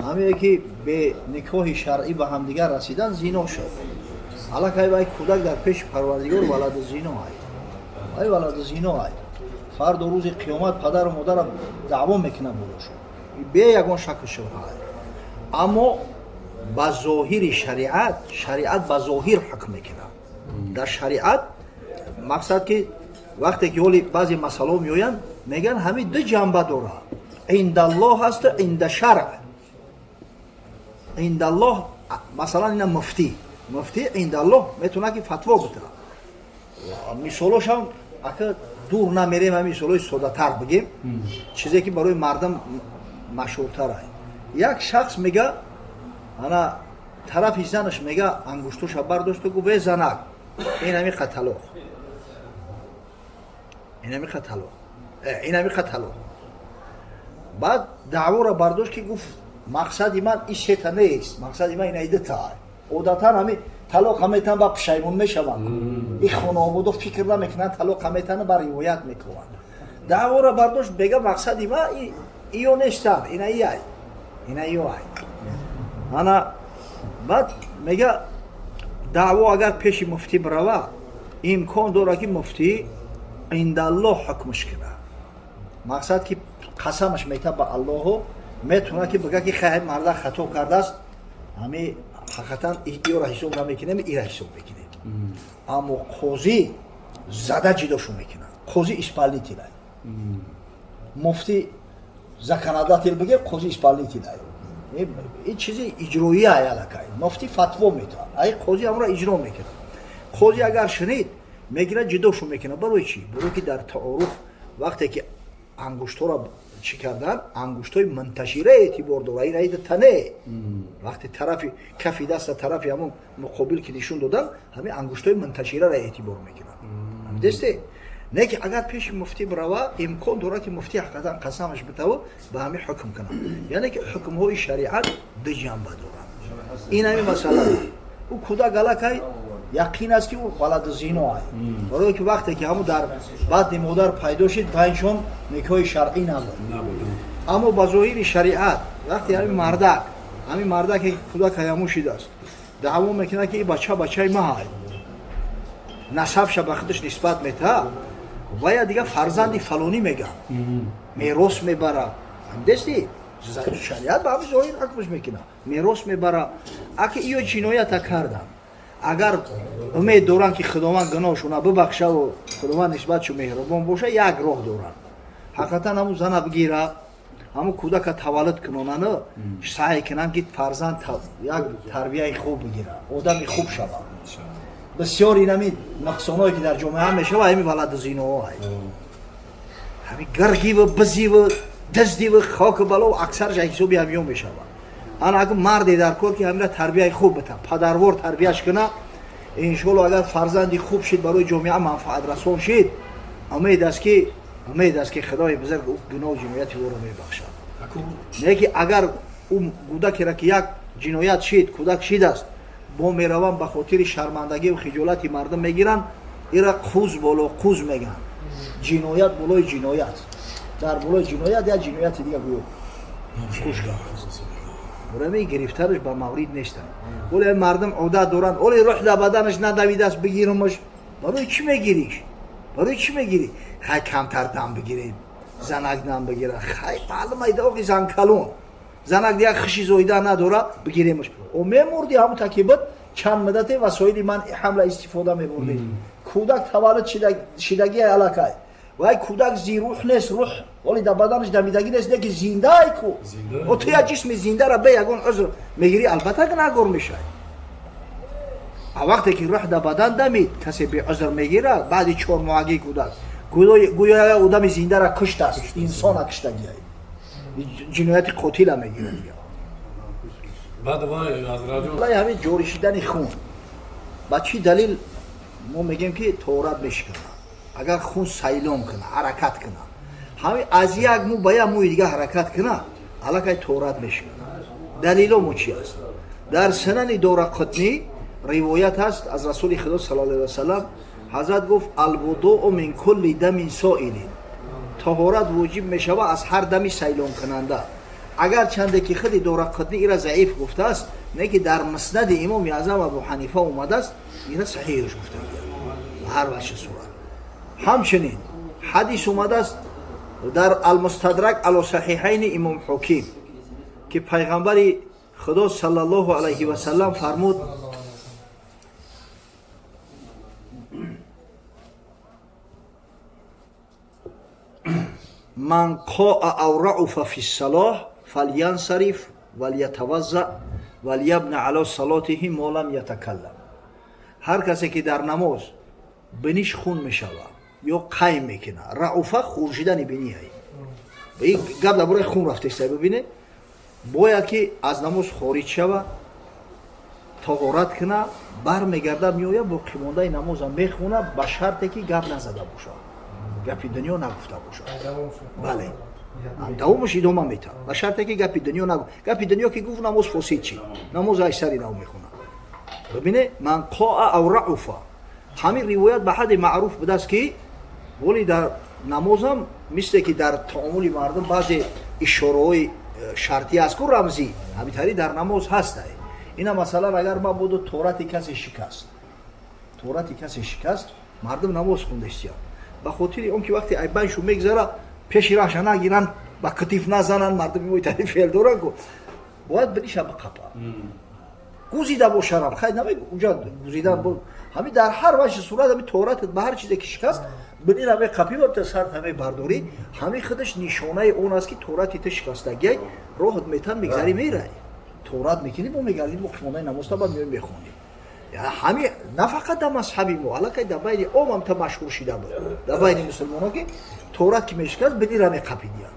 Ҳамие ки бе никоҳи шаръӣ ба ҳамдигар расидан, зино шуд. Аллакай вай кӯдак дар пеши Парвардигор валади зино ай, вай валади зино ай. Фардо, рӯзи қиёмат, падару модарам даъво мекунад болошон, бе ягон шаку шубҳа. Аммо ба зоҳири шариат, шариат ба зоҳир ҳукм мекунад. Дар шариат мақсад ки вақте ки ҳоли баъзе масъалаҳо меоянд, мегӯянд, ҳамин ду ҷанба дорад: индаллоҳ ҳасту инда шаръ. Индаллоҳ, масалан, ина муфтӣ индаллоҳ метавонад ки фатво битавад. Мисолошам ака дур намерем, ҳамин мисолҳои соддатар бигем, чизе ки барои мардум машҳуртар. Як шахс мега, ана тарафи занаш мега, ангуштоша бардошту гуфт: «Э, занак, ин ҳамиқа талоқ, ин ҳамиқа талоқ, ин ҳамиқа талоқ». Баъд даъвора бардошт ки гуфт: «Мақсади ман ин сета нест, мақсади ман ина дута». Одатан ҳами талоқ метан ба пушаймон мешаванд. Ин хонаводо фикр намекунанд, талоқ метана, ба ривоят мекунанд. Даъвора бардошт, бега: «Мақсади ман иё нестанд, ина ияй, ина иё ай». Ана баъд мега, даъво агар пеши муфтӣ бирава, имкон дорад ки муфтӣ индаллоҳ ҳукмш кунад. Мақсад ки қасамаш мета ба Аллоҳу, метавонад ки бига ки хай, марда хато кардааст, ҳами ҳақиқатан иёра ҳисоб намекунем, ира ҳисоб мекунем. Аммо қозӣ зада ҷидошо мекунад. Қозӣ исполнитель ай. Муфтӣ законодатель биге, қозӣ исполнитель ай. Ин чизи иҷроия ай. Аллакай муфтӣ фатво метавад, ай қозӣ ҳамро иҷро мекунад. Қозӣ агар шунид, мегирад, ҷидошо мекунад. Барои чӣ? Барои ки дар таоруф вақте ки ангуштҳоро чӣ кардан, ангуштҳои мунташира эътибор дора, ин аида тане. Вақте тарафи кафи даста тарафи ҳамон муқобил ки нишон додан, ҳамин ангуштҳои мунташираро эътибор мекунад. Десте не ки агар пеши муфтӣ бирава, имкон дорад ки муфтӣ ҳақиқатан қасамаш битаву ба ҳамин ҳукм кунад. Яъне ки ҳукмҳои шариат ду ҷанба доранд. Ин ҳамин масъала. Ӯ кӯдак аллакай яқин аст ки ӯ валади зино ай, барое ки вақте ки ҳамун дар бадни модар пайдо шид, байншон никоҳи шаръӣ набуд. Аммо ба зоҳири шариат, вақте ҳамин мардаке ки кӯдак ҳаяму шидааст, даъво мекунад ки ин бача бачаи ма ай, насабша ба худаш нисбат метаҳад, вая дига фарзанди фалонӣ мегӯяд, мерос мебара. Дести шариат ба ҳамин зоҳир ҳукмш мекунад, мерос мебара. Аки иё ҷиноята карданд, агар умед доранд ки Худованд гуноҳшона бибахшаву Худованд нисбатшу меҳрубон боша, як роҳ доранд: ҳақиқатан ҳамун зана бигира, ҳамун кӯдака таваллуд кунонану саъй кунанд ки фарзанд як тарбияи хуб бигира, одами хуб шавад. Бисёр инами нуқсоное ки дар ҷомеа мешава, ҳами валаду зиноҳо, ҳами гиргиву бизиву дуздиву хоку бало, аксараш ҳисоби ҳамиё мешавад. Ана агар марде дар кор ки ҳамира тарбияи хуб бита, падарвор тарбияш куна, иншоалло, агар фарзанди хуб шид, барои ҷомеа манфаатрасон шид, умед аст ки Худои бузург ӯ гуноҳу ҷинояти ӯро мебахшад. Не ки агар ӯ кӯдакеро ки як ҷиноят шид, кӯдак шидааст, бо мераванд, ба хотири шармандагиву хиҷолати мардум мегиранд, ира қуз боло қуз мегӯянд, ҷиноят болои ҷиноят, дар болои ҷиноят як ҷинояти дига гӯё куш кардааст. Барои гирифтараш ба маврид нестанд. Оле мардум одат доранд, оле рӯҳ дар баданаш надавидааст, бигирамаш. Барои чӣ мегириш? Барои чӣ мегирӣ? Хай, камтар дам бигирем, занак дам бигира. Хай, маълум айда, охи зан калон, занак дигар хиши зоида надора, бигиремаш. О, мемурди, ҳамун таки буд, чанд муддате васоили манъи ҳамла истифода мебурдем. Кӯдак таваллуд шидагӣ аллакай, вай кӯдак зирӯҳ нест, рӯҳ оли дар баданаш дамидагӣ нест, леки зиндаай ку. О, ту як ҷисми зиндара бе ягон узр мегирӣ, албатта гунаҳгор мешавӣ. А вақте ки рӯҳ дар бадан дамид, касе беузр мегирад, баъди 4 моҳагии кӯдак гӯё як одами зиндара куштааст, инсона куштагиай, ҷинояти қотила мегирад дига. Баъд вай Ҳазратҷон. Валлаи, ҳамин ҷорӣ шидани хун ба чӣ далел мо мегӯем ки тоҳорат мешиканад? Агар хун сайлон кунад, ҳаракат кунад, ҳамин аз як мӯ ба як мӯи дига ҳаракат кунад, аллакай тоҳорат мешиканад. Далило мо чи аст? Дар Сунани Дорақутнӣ ривоят ҳаст аз Расули Худо صلى الله عليه وسلم. Ҳазрат гуфт: الوضوء من كل دم سائل. Тоҳорат воҷиб мешавад аз ҳар дами сайлонкунанда. Агарчанде ки худи Дорақутнӣ ира заиф гуфтааст, не ки дар Муснади Имоми Аъзам Абу Ҳанифа омадааст, ира саҳиҳш гуфтагия. Ба ҳар ваҷҳи сурат. Ҳамчунин ҳадис омадааст дар Алмустадрак ало Саҳиҳайни Имом Ҳоким, ки пайғамбари Худо саллаллоҳу алайҳи васаллам фармуд: ман қоа ав рауфа фи ссалоҳ фалянсариф валятавазза валябна ало салотиҳи мо лам ятакаллам. Ҳар касе ки дар намоз биниш хун мешавад ё қайм мекунад, рауфа хуршидани бинияй, ин гап дар бораи хун рафтеста, бибине, бояд ки аз намоз хориҷ шава, тоҳорат куна, бармегарда, меояд, боқимондаи намоза мехона, ба шарте ки гап назада бошад, гапи дунё нагуфта бошад. Бале, давомаш идома метавад, ба шарте ки гапи дунё нагу. Гапи дунё ки гуфт, намоз фосид чи, намоз ай сари нав мехонад. Бибине, ман қоа ав рауфа. Ҳамин ривоят ба ҳадди маъруф будааст, ки воли дар намозам, мисле ки дар таомули мардум баъзе ишораҳои шартӣ аст ку, рамзӣ, ҳамитари дар намоз ҳастай. Ина масалан, агар ман буду торати касе шикаст, торати касе шикаст, мардум намоз хундастиянд, ба хотири он ки вақте айбаншу мегзара, пеши раҳша нагиранд, ба китиф назананд, мардуми моитари феъл доранд ку, бояд биниша биқапа, гузида бошарам хай намегу, унҷа гузидан ҳами дар ҳар ваҷҳи сурат, ҳами торатат ба ҳар чизе ки шикаст, бинира меқапӣ ва сарт ҳаме бардорӣ. Ҳами худаш нишонаи он аст, ки торати ту шикастагиай, роҳат метан, мегзарӣ, мерай, торат мекунӣ, мо мегардем, боқимондаи намозта баъд меоем мехонем. Ҳами на фақат дар мазҳаби мо, аллакай дар байни омам та машҳур шида буд, дар байни мусулмонон, ки торат ки мешикаст, бинира меқапидиянд.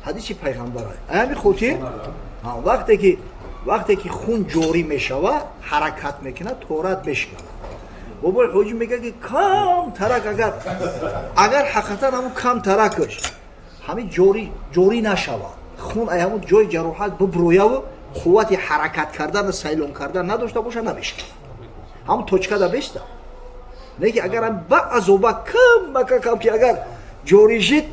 Ҳадиси пайғамбар. Ҳами хотир вақте ки хун ҷорӣ мешавад, ҳаракат мекунад, торат мешиканад. Бобои ҳоҷӣ мегӯяд, ки кам тарак, агар ҳақиқатан ҳамун кам таракаш ҳамин ҷорӣ нашавад, хун ай ҳамун ҷои ҷароҳат биброяву қуввати ҳаракат кардану сайлон кардан надошта боша, намешиканад, ҳамун точкада беста. Не ки агар ба азоба кам мака кам ки агар ҷорӣ шид,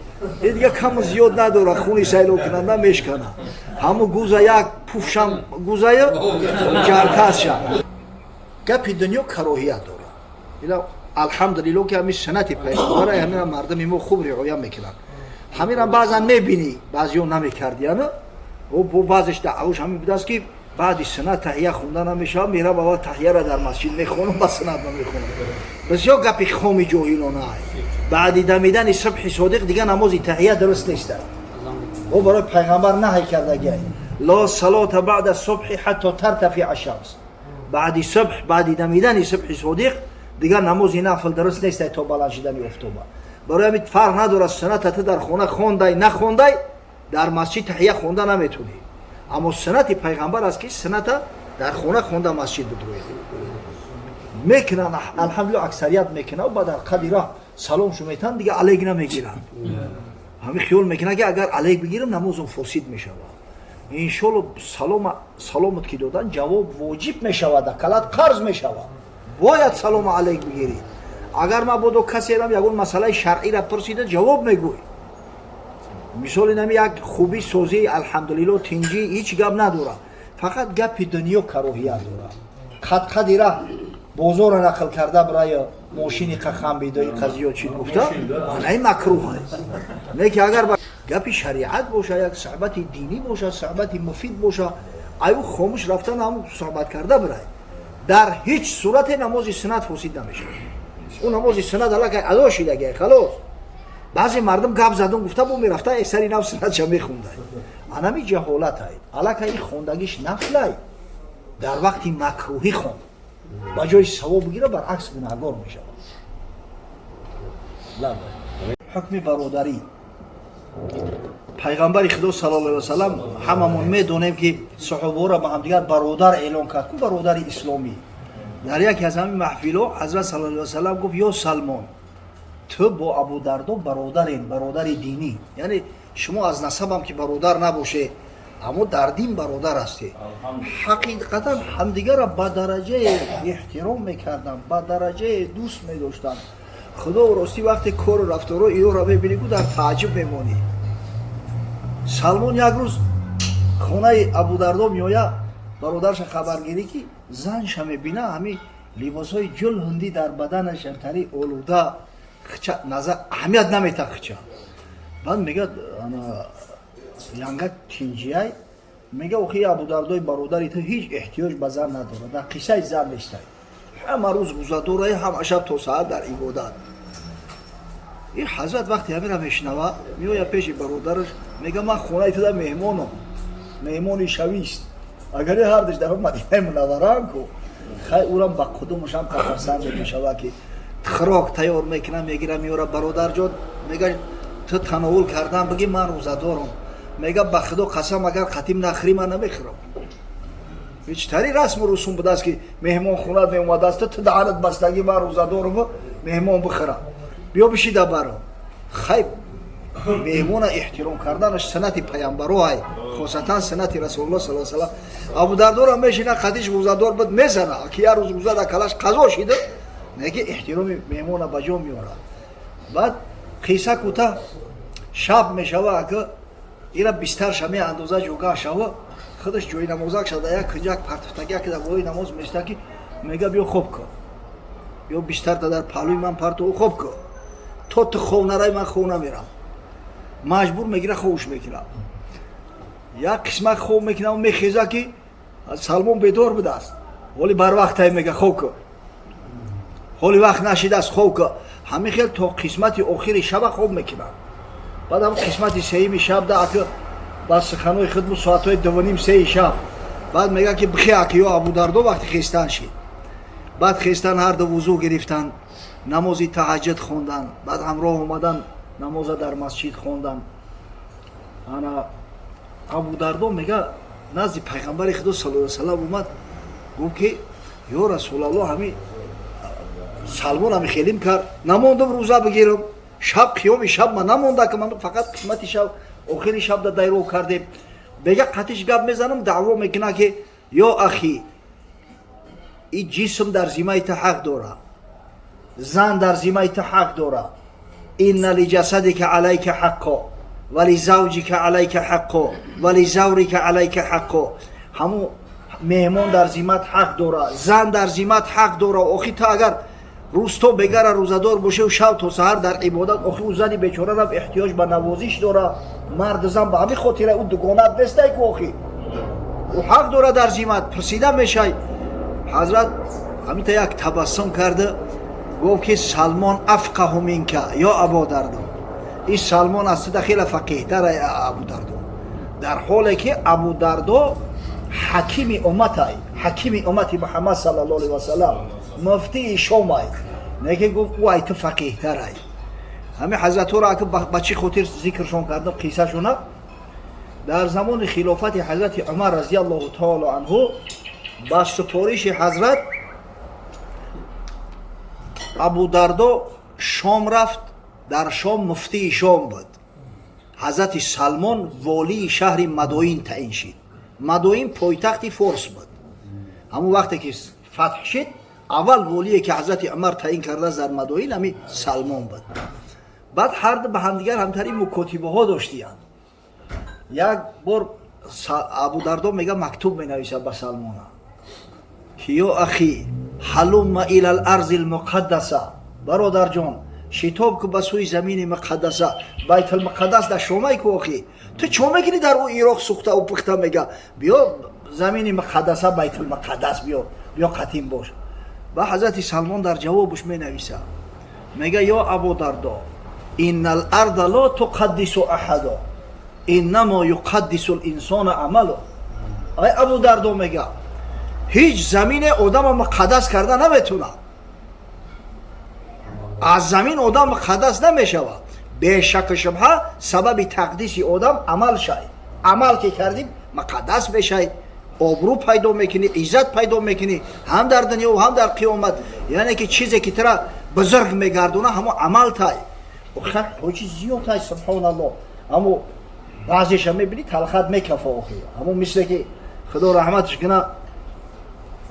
дига каму зиёд надорад, хуни сайлонкунанда мешканад. Ҳамун гуза як пуфшам, гузаю ҷаркасша. Гапи дунё кароҳият дорад. Ила алҳамдулилло, ки ҳамин суннати пайғамбара ҳамина мардуми мо хуб риоя мекунанд. Ҳаминам баъзан мебинӣ, баъзеҳо намекардияну бо баъзеш даъвош ҳамин будааст, ки баъди суннат таҳия хонда намешавад, мерам аввал таҳияра дар масҷид мехонам, ба суннат намехонам. Бисёр гапи хоми ҷоҳилона. Баъди дамидани субҳи содиқ дига намози таҳия дуруст нест. О барои пайғамбар наҳй кардагиай: ла салота баъда субҳи ҳатто тартафиа шамс. Баъди субҳ, баъди дамидани субҳи содиқ дигар намози нафл дуруст нест то баланд шидани офтоба. Барои ҳамин фарқ надорад, сунната ту дар хона хондай, нахондай, дар масҷид таҳия хонда наметонӣ. Аммо суннати пайғамбар аст, ки сунната дар хона хонда, масҷид бидрояд. Мекунанд, алҳамдулилла, аксарият мекунанд, ба дар қади роҳ саломшу метан, дига алейк намегиранд. Ҳамин хиёл мекунанд, ки агар алейк бигирам, намозум фосид мешавад. Иншолло, салома саломат ки додан, ҷавоб воҷиб мешавад, акалат қарз мешавад, бояд салому алейк бигирӣ. Агар мабодо касерам ягон масъалаи шаръиро пурсида, ҷавоб мегӯй. Мисоли нами як хуби созӣ, алҳамдулилло, тинҷӣ, ҳеҷ гап надорад, фақат гапи дунё кароҳият дорад. Қадқади раҳ бозорро нақл карда бирая, мошини қахам бидои қазиё чӣ гуфта, анаи макрӯҳ аст. Не ки агар гапи шариат боша, як суҳбати динӣ боша, суҳбати муфид боша, аю хомӯш рафтан, ҳам суҳбат карда бирай, дар ҳеҷ сурате намози суннат фосид намешавад. Ӯ намози суннат аллакай адо шидагиай, халос. Баъзе мардум гап задум гуфта бо мерафта, сари нав суннатша мехундай. Анами ҷаҳолатай. Аллакай хондагиш нафлай, дар вақти макрӯҳӣ хон, ба ҷои савоб бигира, баръакс гунаҳгор мешавад. Ҳукми бародарӣ. Пайғамбари Худо саллаллоҳу алайҳи васалам, ҳамамон медонем, ки саҳобаҳоро ба ҳамдигар бародар эълон кард ку, бародари исломӣ. Дар яке аз ҳамин маҳфилҳо ҳазрат саллаллоҳу алайҳи васалам гуфт: «Ё Салмон, ту бо Абудардо бародарен, бародари динӣ, яъне шумо аз насабам ки бародар набоше, аммо дар дин бародар ҳастед». Ҳақиқатан ҳамдигарро ба дараҷаи эҳтиром мекарданд, ба дараҷаи дӯст медоштанд. Худо ростӣ, вақте кору рафторо иёро мебинӣ ку, дар тааҷҷуб мемонӣ. Салмон як рӯз Хонаи Абудардо меояд, бародарша хабаргирӣ, ки занша мебина, ҳами либосҳои ҷулҳундӣ дар баданаш, тари олуда, хича назар аҳамият намета хича. Баъд мегӯяд, ана янга тинҷияй, мега, охи, Абудардои бародари ту ҳеҷ эҳтиёҷ ба зан надорад, дар қиссаи зан нестай, ҳама рӯз рӯзадорай, ҳама шаб то саат дар ибодат. Ин ҳазрат вақте ҳамира мешунава, меояд пеши бародараш, мега, ман хонаи туда меҳмонам, меҳмони шавист, агар ҳардуш дар Мадинаи Мунаввараам ку. Хай, урам ба қудумашам хурсанд мешава, ки хӯрок тайёр мекунам, мегира, меёра. Бародарҷон, мега, ту тановул кардан биги, ман рӯзадорам. Мега, ба Худо қасам, агар қатим нахӯрӣ, ман намехӯрам. Ҳечтари расму русум будааст, ки меҳмон хонат меомадааст, ту даҳанат бастагӣ, ман рӯзадорам, меҳмон бихӯра, биё бишида баро. Хай, меҳмона эҳтиром карданаш суннати паямбароай, хосатан суннати Расулулло сал салам. Абудардора мешина, қадиш рӯзадор буд, мезана, ки як рӯз рӯза дар калаш қазо шида, неки эҳтироми меҳмона ба ҷо меорад. Баъд қисса кӯта, шаб мешава, ака, ира бистарша меандоза, ҷогаҳ шава, худаш ҷои намозак шада, як кунҷак партуфтаги, яке дар болои намоз места, ки мега, биё хоб кун, ё бистарта дар паҳлӯи ман партову хоб кун, то ту хов нарай, ман хов намерам. Маҷбур мегира, ховш мекунам, як қисмат хов мекунам, мехеза, ки Салмон бедор будааст. Ҳоли барвақтай, мега, хов кун, ҳоли вақт нашидааст, хов кун. Ҳамин хел то қисмати охири шаба хоб мекунам. Баъд ҳам қисмати сеюми шаб да, ака, ба суханои худ, соатҳои 2:30, 3-и шаб, баъд мега, ки бихе, ака, ё Абудардо. Вақти хестан шид, баъд хестан, ҳарду вузӯ гирифтан, намози таҳаҷҷуд хондан, баъд ҳамроҳ омадан, намоза дар масҷид хондан. Ана Абудардо мега, назди Пайғамбари Худо сал салам омад, гуфт, ки ё Расулалло, ҳами Салмон ҳами хелим кард, намондам рӯза бигирам, шаб, қиёми шаб ма намонда, ки ман фақат қисмати шаб, охири шаб да дайров кардем. Бега, қатиш гап мезанам, даъво мекуна, ки ё ахи, и ҷисм дар зиммаи ту ҳақ дора, зан дар зиммаи ту ҳақ дора. Инна лиҷасадика алайка ҳаққо ва лизавҷика алайка ҳаққо ва лизаврика алайка ҳаққо. Ҳамун меҳмон дар зиммат ҳақ дора, зан дар зиммат ҳақ дора. Охи, ту агар рӯз то бегара рӯзадор бошеву шаб то саҳар дар ибодат, охи, ӯ зани бечорарам эҳтиёҷ ба навозиш дора. Марду зан ба ҳамин хотира ӯ дугонат нестай ку, охи, ӯ ҳақ дора дар зиммат, пурсида мешай. Ҳазрат ҳаминта як табассум карда гуфт, ки Салмон афқаҳу минка, ё Абудардо. Ин Салмон аз туда хеле фақеҳтар, Абудардо. Дар ҳоле ки Абудардо ҳакими умматай, ҳакими уммати Муҳаммад саллаллоҳу алайҳи васалам, муфтии Шомай, неки гуфт, ӯ ай ту фақеҳтарай. Ҳамин ҳазратҳоро ака ба чӣ хотир зикршон кардам қиссашона? Дар замони хилофати ҳазрати Умар разиаллоҳу таоло анҳу, ба супориши ҳазрат, Абудардо Шом рафт, дар Шом муфтии Шом буд. Ҳазрати Салмон волии шаҳри Мадоин таъин шид. Мадоин пойтахти Форс буд. Ҳамон вақте ки фатҳ шид, аввал волие ки ҳазрати Умар таъин кардааст дар Мадоин, ҳами Салмон буд. Баъд ҳарду ба ҳамдигар ҳамтари мукотибаҳо доштиянд. Як бор Абудардо мега, мактуб менависад ба Салмона, ки ё ахи, ҳалумма ила ларзи лмуқаддаса, бародарҷон, шитоб ку ба сӯи замини муқаддаса, Байтулмуқаддас дар Шомай ку. Охи, ту чо мекунӣ дар ӯ Ироқ сӯхтау пухта? Мега, биё замини муқаддаса, Байтулмуқаддас, биё, биё қатим бош. Ба ҳазрати Салмон дар ҷавобуш менависа, мега, ё Абудардо, инна ларда ло туқаддису аҳадо, иннамо юқаддису линсона амалу. Ай Абудардо, мега, ҳеҷ замине одама муқаддас карда наметунад, аз замин одам муқаддас намешавад. Бешаку шубҳа, сабаби тақдиси одам амал шай. Амал ки кардим, муқаддас мешай, обрӯ пайдо мекунӣ, иззат пайдо мекунӣ, ҳам дар дунё, ҳам дар қиёмат. Яъне ки чизе ки тра бузург мегардона, ҳамо амал тай. Ҳоҷи зиёд тай, субҳоналлоҳ. Амо баъзеша мебинӣ, талхат мекафа. Охи, ҳамо мисле ки, Худо раҳматш куна,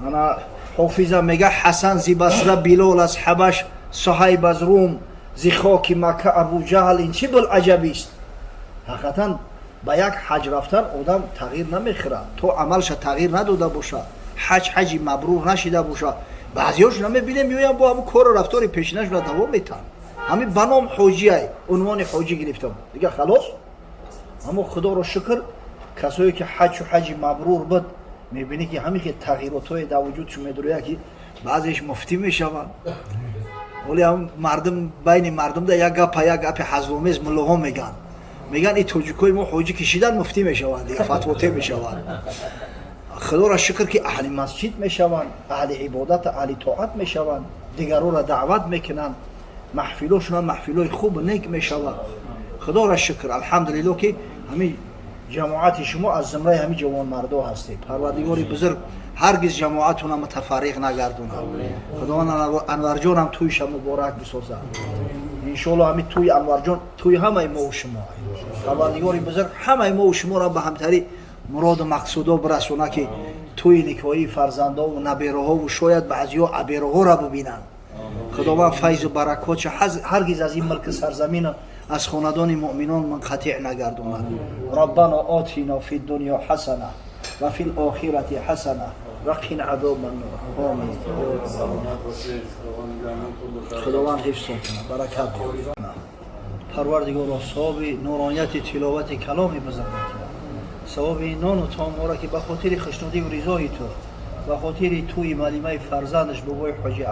ана Ҳофиза мега, Ҳасан зи Басра, Билол аз Ҳабаш, Суҳайб аз Рум, зи хоки Макка Абуҷаҳл, ин чӣ булаҷабист? Ҳақиқатан. Ба як ҳаҷ рафтан одам тағйир намехӯрад, то амалша тағйир надода бошад, ҳаҷ ҳаҷи мабрур нашида бошад. Баъзеҳошона мебинем, меоянд, бо ҳамн кору рафтори пешинашона давом метаҳанд. Ҳамин ба ном ҳоҷиай, унвони ҳоҷӣ гирифтам, дига халос. Аммо худоро шукр, касое ки ҳаҷу ҳаҷи мабрур буд, мебинӣ, ки ҳамин хел тағйиротҳое дар вуҷудшон медурояд, ки баъзеш муфтӣ мешаванд. Оли мардум, байни мардумда як гапа, як гапи ҳазломез муллоҳо мегӯянд: и тоҷикои мо ҳоҷӣ кишидан, муфтӣ мешаванд, дига фатвоте мешаванд. Худоро шукр, ки аҳли масҷид мешаванд, аҳли ибодат, аҳли тоат мешаванд, дигарора даъват мекунанд, маҳфилошона маҳфилои хубу нек мешавад. Худоро шукр, алҳамдулилло, ки ҳамин ҷамоати шумо аз зумраи ҳамин ҷавонмардо ҳастед. Парвардигори бузург ҳаргиз ҷамоатона мутафарриқ нагардонад. Худованд Анварҷонам тӯйша муборак бисозад, иншоалло. Ҳамин тӯи Анварҷон тӯи ҳамаи мову шумо. Парвардигори бузург ҳамаи мову шуморо ба ҳамтари муроду мақсудо бирасона, ки тӯи никоҳии фарзандову набераҳову шояд баъзиҳо абераҳоро бибинанд. Худованд файзу баракотша ҳаргиз аз ин мулки сарзамина, аз хонадони муъминон мунқатиъ нагардонад. Раббано отино фи дунё ҳасана ва фи лохирати ҳасана ва қина азоба ннор. Омин. Худованд ҳифзтон кунад, баракат. Парвардигоро, савоби нуронияти тиловати каломи бузургати, савоби нону таомҳоро, ки ба хотири хушнудиву ризои ту, ба хотири тӯи малимаи фарзандаш бобои ҳоҷи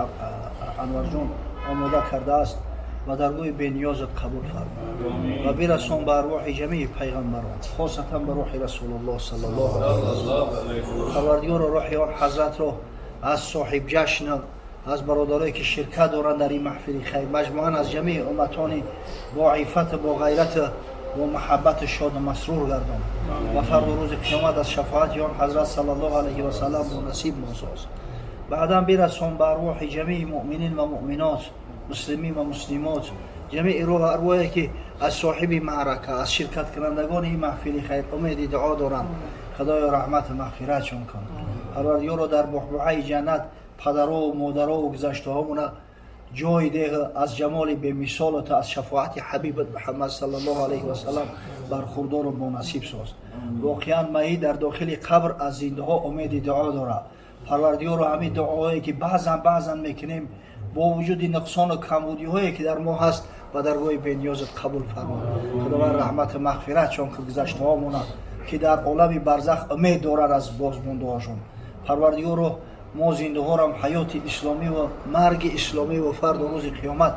Анварҷон омода кардааст, ба даргоҳи бениёзат қабул фармо ва бирасон ба арвоҳи ҷамии пайғамбарон, хосатан ба рӯҳи Расулуллоҳ саллаллоҳу алайҳи васаллам. Парвардигоро, рӯҳи он ҳазратро аз соҳибҷашн, аз бародарое, ки ширкат доранд дар ин маҳфили хайр, маҷмӯан аз ҷамии умматони бо иффату бо ғайрату бо муҳаббату шоду масрур гардон ва фарду рӯзи қиёмат аз шафоати он ҳазрат саллаллоҳу алайҳи васаллам бо насиб мо соз. Баъдан бирасон ба арвоҳи ҷамии муъминин ва муъминот, муслимин ва муслимот, ҷамии рӯҳ арвоҳе, ки аз соҳиби маърака, аз ширкаткунандагони ин маҳфили хайр умеди дуо доранд. Худоё, раҳмату мағфиратшон кун. Парвардигоро, дар буҳбуҳаи ҷаннат падарову модарову гузаштаҳомона ҷой деҳ, аз ҷамоли бемисолата, аз шафоати ҳабибат Муҳаммад саллаллоҳу алайҳи васаллам бархурдору бонасиб соз. Воқеан, майит дар дохили қабр аз зиндаҳо умеди дуо дорад. Парвардигоро, ҳамин дуоҳое, ки баъзан баъзан мекунем, бо вуҷуди нуқсону камбудиҳое, ки дар мо ҳаст, ба даргоҳи бениёзат қабул фармо. Худованд раҳмату мағфиратшон ки гузаштаҳомона, ки дар олами барзах умед доранд аз бозмондаҳошон. Парвардигоро, мо зиндаҳорам ҳаёти исломӣ ва марги исломӣ ва фарду рӯзи қиёмат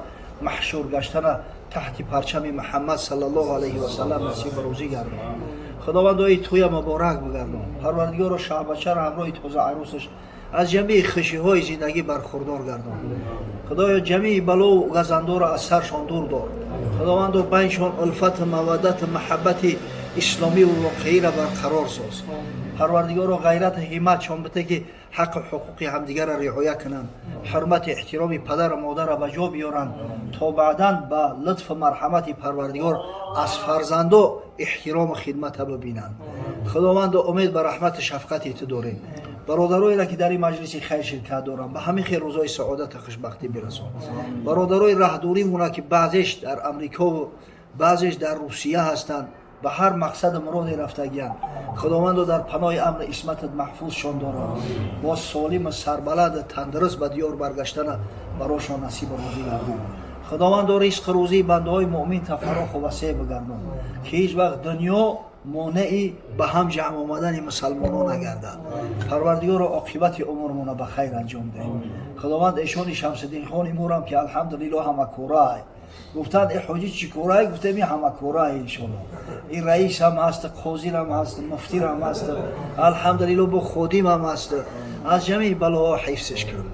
маҳшур гаштана таҳти парчами Муҳаммад саллаллоҳу алайҳи васаллам насиб рӯзӣ гардон. Худованд, ои тӯя муборак бигардон. Парвардигоро, шаҳбачаро ҳамроҳи тоза арӯсаш аз ҷамии хушиҳои зиндагӣ бархурдор гардон. Худоё, ҷамии балову газандоро аз саршон дур дор. Худовандо, байншон улфату маваддату муҳаббати исломиву воқеиро барқарор соз. Парвардигоро, ғайрату ҳимматшон бите, ки ҳаққу ҳуқуқи ҳамдигарро риоя кунанд, ҳурмати эҳтироми падару модарро ба ҷо биёранд, то баъдан ба лутфу марҳамати Парвардигор аз фарзандо эҳтирому хидмата бибинанд. Худовандо, умед ба раҳмату шафқати ту дорем. Бародароеро, ки дар ин маҷлиси хайр ширкат доранд, ба ҳамин хел рӯзҳои саодату хушбахтӣ бирасон. Бародарои раҳдуримона, ки баъзеш дар Амрикову баъзеш дар Русия ҳастанд, ба ҳар мақсаду муроде рафтагиянд, Худовандо, дар паноҳи амни исматат маҳфузшон дорад. Бо солиму сарбаланду тандуруст ба диёр баргаштана барошон насибу рӯзӣ гардон. Худовандо, ризқу рӯзии бандаҳои муъмин фароху васеъ бигардон, ки ҳеҷ вақт дунё монеи ба ҳам ҷамъ омадани мусалмонон нагардад. Парвардигоро, оқибати умрмона ба хайр анҷом деҳ. Худованд, эшони Шамсиддинхони мурам, ки алҳамдулилло ҳамакорай, гуфтанд: «Э ҳоҷӣ, чӣ корай?» Гуфтем: «И ҳамакорай, иншолло, ин раисам ҳаст, қозирам ҳаст, муфтирам ҳаст, алҳамдулилло, бо ходимам ҳаст». Аз ҷамии балоҳо ҳифзш кун,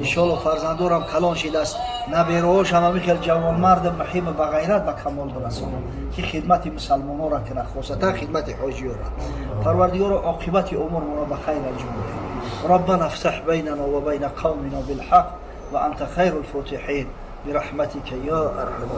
иншолло. Фарзандорам калон шидааст, набераҳошам ҳамин хел ҷавонмарду муҳиму ба ғайрат ба камол бирасон, ки хидмати мусалмононро кунад, хосатан хидмати ҳоҷиёра. Парвардигоро, оқибати умурмонро ба хайр анҷом деҳ. Раббана фтаҳ байнана ва байна қавмина билҳақ ва анта хайру лфотиҳин бирахматика я арҳама.